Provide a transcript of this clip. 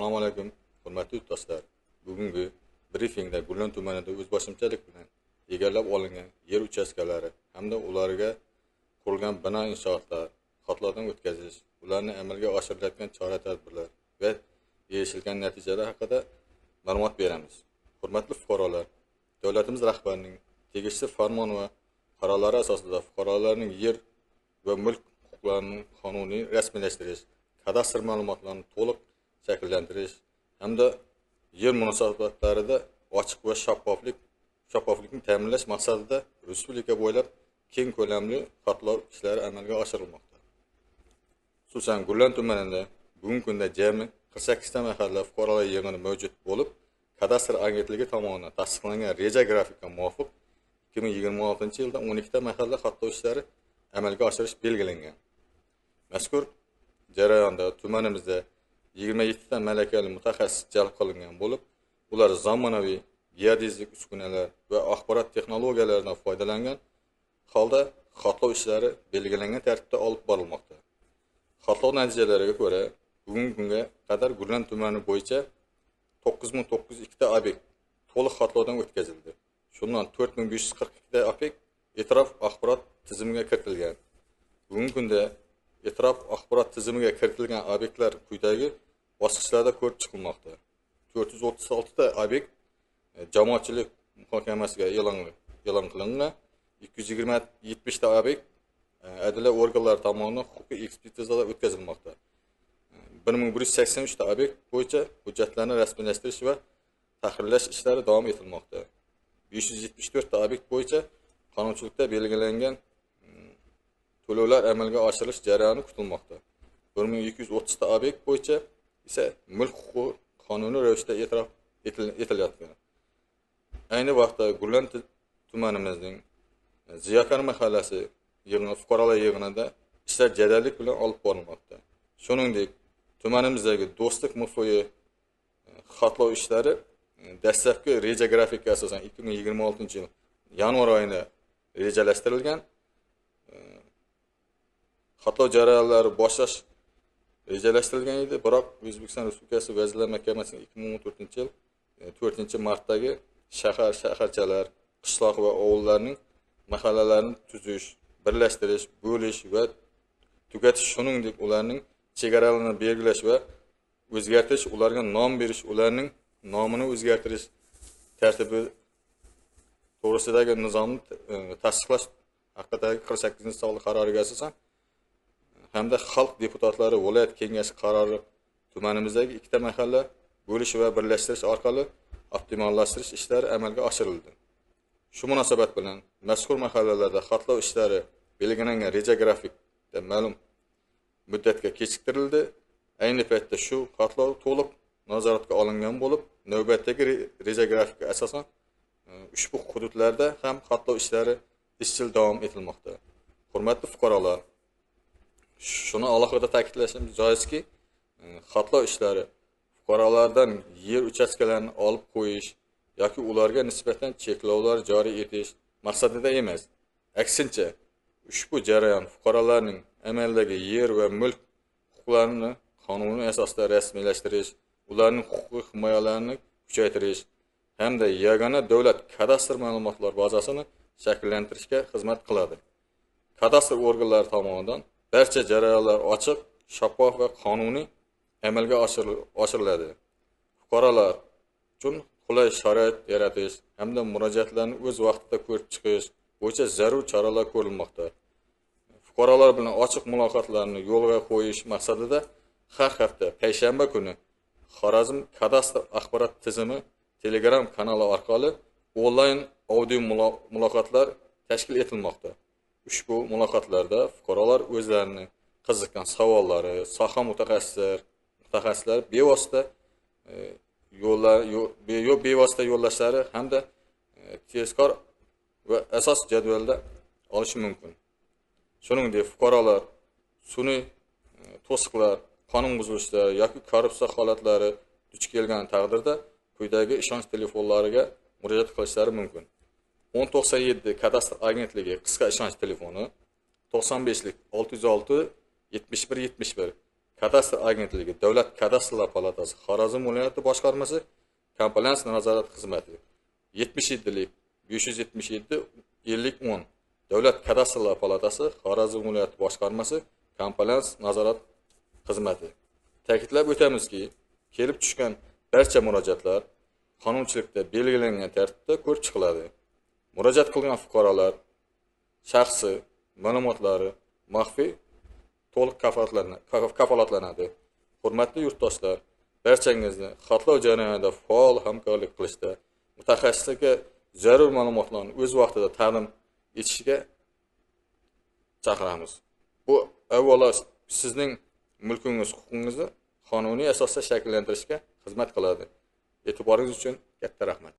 Assalomu alaykum, hurmatli yurtdoshlar. Bugungi brifingda Gullon tumanida o'zboshimchalik bilan egallab olingan yer uchastkalari hamda ularga qurilgan bino inshootlar xatlardan o'tkazish, ularni amalga oshirilayotgan chora-tadbirlar va erishilgan natijalar haqida ma'lumot beramiz. Hurmatli fuqarolar, davlatimiz rahbarining tegishli farmon va qarorlari asosida fuqarolarning yer va mulk huquqlarini qonuniy rasmiylashtirish, kadastr ma'lumotlarini to'liq shakllantirish hamda yer munosabatlarida ochiq va shaffoflikni ta'minlash maqsadida respublika bo'ylab keng ko'lamli xatlov ishlari amalga oshirilmoqda. Xususan, Gullon tumanida bugungi kunda jami 48 ta mahalla fuqarolar yig'ini mavjud bo'lib, kadastr agentligi tomonidan tasdiqlangan reja grafikka muvofiq 2026-yilda 12 ta mahalla xatlov ishlari amalga oshirish belgilangan. Mazkur jarayonda tumanimizda 27 ta malakali mutaxassis jalb qilingan bo'lib, ular zamonaviy geodezik uskunalar va axborot texnologiyalaridan foydalangan holda xatlov ishlari belgilangan tartibda olib borilmoqda. Xatlov natijalariga ko'ra, bugungi kunga qadar Gullon tumani bo'yicha 9902 ta obyekt to'liq xatlovdan o'tkazildi. Shundan 4542 ta obyekt e'tirof axborot tizimiga kiritilgan. Bugungi kunda e'tirof axborot tizimiga kiritilgan obyektlar quyidagi bosqichlarda ko'rib chiqilmoqda. 436 ta obyekt jamoatchilik muhokamasiga e'lon qilingan, 270 ta obyekt adliya organlari tomonidan huquqiy ekspertizalar o'tkazilmoqda. 1183 ta obyekt bo'yicha hujjatlarni rasmiylashtirish va tahrirlash ishlari davom etilmoqda. 574 ta obyekt bo'yicha qonunchilikda belgilangan to'lovlar amalga oshirilish jarayoni kutilmoqda. 1230 ta obyekt bo'yicha esa mulk huquqi qonuniy ravishda e'tirof etilayotgan. Ayni vaqtda Gullon tumanimizning Ziyokar mahallasi fuqarolar yig'inida ishlar jadallik bilan olib borilmoqda. Shuningdek, tumanimizdagi Do'stlik MFOI xatlov ishlari dastlabki reja grafikka asosan 2026-yil yanvar oyida rejalashtirilgan. Xatlov jarayonlari boshlash rejalashtirilgan edi, biroq O'zbekiston Respublikasi Vazirlar Mahkamasining 2014-yil 4-martdagi shahar, shaharchalar, qishloq va ovullarning mahallalarini tuzish, birlashtirish, bo'lish va tugatish, shuningdek ularning chegaralarini belgilash va o'zgartirish, ularga nom berish, ularning nomini o'zgartirish tartibi to'g'risidagi nizomni tasdiqlash haqidagi 48-sonli qaroriga asosan hamda xalq deputatlari viloyat kengashi qarori tumanimizdagi ikkita mahalla bo'lish va birlashtirish orqali optimallashtirish ishlari amalga oshirildi. Shu munosabat bilan mazkur mahallalarda xatlov ishlari belgilangan reja grafikda ma'lum muddatga kechiktirildi. Ayni paytda shu xatlov to'liq nazoratga olingan bo'lib, navbatdagi reja grafikka asosan ushbu hududlarda ham xatlov ishlari izchil davom etilmoqda. Hurmatli fuqarolar, shuni alohida ta'kidlashimiz joizki, xatlov ishlari fuqarolardan yer uchastkalarini olib qo'yish yoki ularga nisbatan cheklovlar joriy etish maqsadida emas. Aksincha, ushbu jarayon fuqarolarning amaldagi yer va mulk huquqlarini qonuniy asosda rasmiylashtirish, ularning huquqiy himoyalarini kuchaytirish hamda yagona davlat kadastr ma'lumotlar bazasini shakllantirishga xizmat qiladi. Kadastr organlari tomonidan barcha jarayonlar ochiq, shaffof va qonuniy amalga oshiriladi. Fuqarolar uchun qulay sharoit yaratish hamda murojaatlarni o'z vaqtida ko'rib chiqish bo'yicha zarur choralar ko'rilmoqda. Fuqarolar bilan ochiq muloqotlarni yo'lga qo'yish maqsadida har hafta payshanba kuni Xorazm kadastr axborot tizimi Telegram kanali orqali onlayn audio muloqotlar tashkil etilmoqda. Ushbu muloqotlarda fuqarolar o'zlarini qiziqqan savollari soha mutaxassislari bevosita bevosita yo'llashlari hamda tezkor va asos jadvalda olishi mumkin. Shuningdek, fuqarolar sun'iy to'siqlar, qonun buzilishlar yoki korrupsiya holatlari duch kelgan taqdirda quyidagi ishonch telefonlariga murojaat qilishlari mumkin. 1097 kadastr agentligi qisqa ishonch telefoni, 95lik 606 71 71 Kadastr agentligi Davlat kadastrlar palatasi Xorazm viloyati boshqarmasi Komplaens nazorat xizmati 77 577 50 10 Davlat kadastrlar palatasi Xorazm viloyati boshqarmasi Komplaens nazorat xizmati. Ta'kidlab o'tamizki, kelib tushgan barcha murojaatlar qonunchilikda belgilangan tartibda ko'rib chiqiladi. Murojaat qilgan fuqarolar shaxsi ma'lumotlari maxfiy to'liq kafolatlanadi. Hurmatli yurtdoshlar, barchangizni xatlov jarayonida faol hamkorlik qilishda mutaxassislarga zarur ma'lumotlarni o'z vaqtida taqdim etishga chaqiramiz. Bu avvalo sizning mulkingiz, huquqingizni qonuniy asosda shakllantirishga xizmat qiladi. E'tiboringiz uchun katta rahmat.